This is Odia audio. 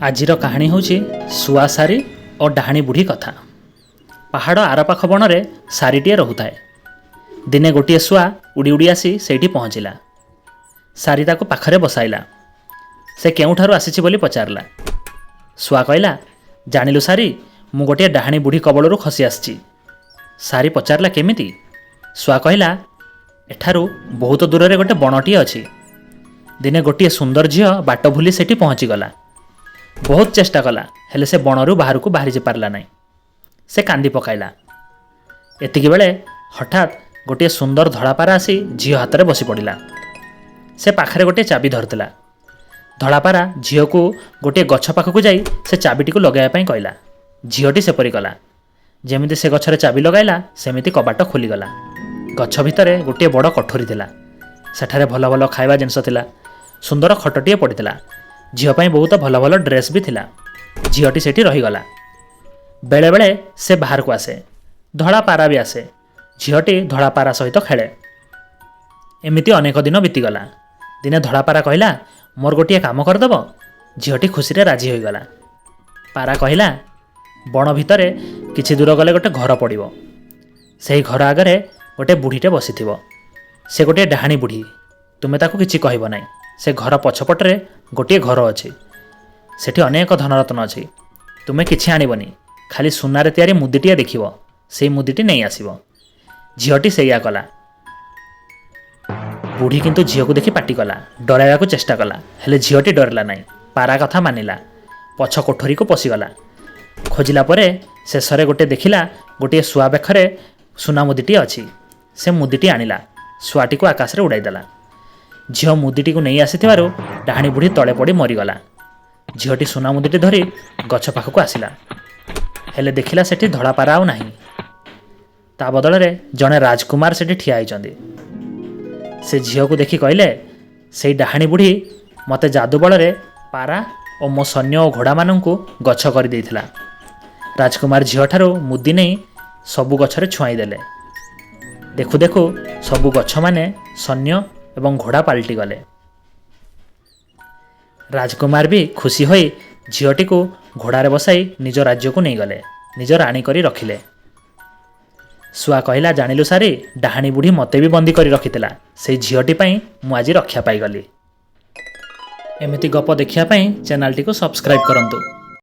ଆଜିର କାହାଣୀ ହେଉଛି ଶୁଆ ଶାରୀ ଓ ଡାହାଣୀ ବୁଢ଼ୀ କଥା। ପାହାଡ଼ ଆରପାଖ ବଣରେ ଶାରୀଟିଏ ରହୁଥାଏ। ଦିନେ ଗୋଟିଏ ଶୁଆ ଉଡ଼ି ଉଡ଼ି ଆସି ସେଇଠି ପହଞ୍ଚିଲା। ଶାରୀ ତାକୁ ପାଖରେ ବସାଇଲା। ସେ କେଉଁଠାରୁ ଆସିଛି ବୋଲି ପଚାରିଲା। ଶୁଆ କହିଲା, ଜାଣିଲୁ ଶାରୀ, ମୁଁ ଗୋଟିଏ ଡାହାଣୀ ବୁଢ଼ୀ କବଳରୁ ଖସି ଆସିଛି। ଶାରୀ ପଚାରିଲା, କେମିତି? ଶୁଆ କହିଲା, ଏଠାରୁ ବହୁତ ଦୂରରେ ଗୋଟେ ବଣଟିଏ ଅଛି। ଦିନେ ଗୋଟିଏ ସୁନ୍ଦର ଝିଅ ବାଟ ଭୁଲି ସେଠି ପହଞ୍ଚିଗଲା। ବହୁତ ଚେଷ୍ଟା କଲା, ହେଲେ ସେ ବଣରୁ ବାହାରକୁ ବାହାରି ପାରିଲା ନାହିଁ। ସେ କାନ୍ଦି ପକାଇଲା। ଏତିକି ବେଳେ ହଠାତ୍ ଗୋଟିଏ ସୁନ୍ଦର ଧଳାପାରା ଆସି ଝିଅ ହାତରେ ବସି ପଡ଼ିଲା। ସେ ପାଖରେ ଗୋଟିଏ ଚାବି ଧରିଥିଲା। ଧଳାପାରା ଝିଅକୁ ଗୋଟିଏ ଗଛ ପାଖକୁ ଯାଇ ସେ ଚାବିଟିକୁ ଲଗାଇବା ପାଇଁ କହିଲା। ଝିଅଟି ସେପରି କଲା। ଯେମିତି ସେ ଗଛରେ ଚାବି ଲଗାଇଲା, ସେମିତି କବାଟ ଖୋଲିଗଲା। ଗଛ ଭିତରେ ଗୋଟିଏ ବଡ଼ କଠୋରୀ ଥିଲା। ସେଠାରେ ଭଲ ଭଲ ଖାଇବା ଜିନିଷ ଥିଲା। ସୁନ୍ଦର ଖଟଟିଏ ପଡ଼ିଥିଲା। ଝିଅ ପାଇଁ ବହୁତ ଭଲ ଭଲ ଡ୍ରେସ୍ ବି ଥିଲା। ଝିଅଟି ସେଠି ରହିଗଲା। ବେଳେବେଳେ ସେ ବାହାରକୁ ଆସେ। ଧଳା ପାରା ବି ଆସେ। ଝିଅଟି ଧଳା ପାରା ସହିତ ଖେଳେ। ଏମିତି ଅନେକ ଦିନ ବିତିଗଲା। ଦିନେ ଧଳାପାରା କହିଲା, ମୋର ଗୋଟିଏ କାମ କରିଦେବ? ଝିଅଟି ଖୁସିରେ ରାଜି ହୋଇଗଲା। ପାରା କହିଲା, ବଣ ଭିତରେ କିଛି ଦୂର ଗଲେ ଗୋଟେ ଘର ପଡ଼ିବ। ସେହି ଘର ଆଗରେ ଗୋଟେ ବୁଢ଼ୀଟେ ବସିଥିବ। ସେ ଗୋଟିଏ ଡାହାଣୀ ବୁଢ଼ୀ। ତୁମେ ତାକୁ କିଛି କହିବ ନାହିଁ। ସେ ଘର ପଛପଟରେ ଗୋଟିଏ ଘର ଅଛି। ସେଠି ଅନେକ ଧନରତ୍ନ ଅଛି। ତୁମେ କିଛି ଆଣିବନି, ଖାଲି ସୁନାରେ ତିଆରି ମୁଦିଟିଏ ଦେଖିବ। ସେଇ ମୁଦିଟି ନେଇ ଆସିବ। ଝିଅଟି ସେଇଆ କଲା। ବୁଢ଼ୀ କିନ୍ତୁ ଝିଅକୁ ଦେଖି ପାଟି କଲା, ଡରାଇବାକୁ ଚେଷ୍ଟା କଲା। ହେଲେ ଝିଅଟି ଡରିଲା ନାହିଁ। ପାରା କଥା ମାନିଲା। ପଛ କୋଠରୀକୁ ପଶିଗଲା। ଖୋଜିଲା ପରେ ଶେଷରେ ଗୋଟେ ଦେଖିଲା, ଗୋଟିଏ ଶୁଆ ବେଖରେ ସୁନା ମୁଦିଟିଏ ଅଛି। ସେ ମୁଦିଟି ଆଣିଲା। ଶୁଆଟିକୁ ଆକାଶରେ ଉଡ଼ାଇଦେଲା। ଝିଅ ମୁଦିଟିକୁ ନେଇ ଆସିଥିବାରୁ ଡାହାଣୀ ବୁଢ଼ୀ ତଳେ ପଡ଼ି ମରିଗଲା। ଝିଅଟି ସୁନା ମୁଦିଟି ଧରି ଗଛ ପାଖକୁ ଆସିଲା। ହେଲେ ଦେଖିଲା ସେଠି ଧଳାପାରା ଆଉ ନାହିଁ। ତା ବଦଳରେ ଜଣେ ରାଜକୁମାର ସେଠି ଠିଆ ହେଇଛନ୍ତି। ସେ ଝିଅକୁ ଦେଖି କହିଲେ, ସେଇ ଡାହାଣୀ ବୁଢ଼ୀ ମୋତେ ଯାଦୁ ବଳରେ ପାରା ଓ ମୋ ସୈନ୍ୟ ଓ ଘୋଡ଼ାମାନଙ୍କୁ ଗଛ କରିଦେଇଥିଲା। ରାଜକୁମାର ଝିଅଠାରୁ ମୁଦି ନେଇ ସବୁ ଗଛରେ ଛୁଆଇଁ ଦେଲେ। ଦେଖୁ ଦେଖୁ ସବୁ ଗଛମାନେ ସୈନ୍ୟ ଏବଂ ଘୋଡ଼ା ପାଲଟିଗଲେ। ରାଜକୁମାର ବି ଖୁସି ହୋଇ ଝିଅଟିକୁ ଘୋଡ଼ାରେ ବସାଇ ନିଜ ରାଜ୍ୟକୁ ନେଇଗଲେ, ନିଜ ରାଣୀ କରି ରଖିଲେ। ଶୁଆ କହିଲା, ଜାଣିଲୁ ଶାରୀ, ଡାହାଣୀ ବୁଢ଼ୀ ମୋତେ ବି ବନ୍ଦୀ କରି ରଖିଥିଲା। ସେଇ ଝିଅଟି ପାଇଁ ମୁଁ ଆଜି ରକ୍ଷା ପାଇଗଲି। ଏମିତି ଗପ ଦେଖିବା ପାଇଁ ଚ୍ୟାନେଲଟିକୁ ସବସ୍କ୍ରାଇବ୍ କରନ୍ତୁ।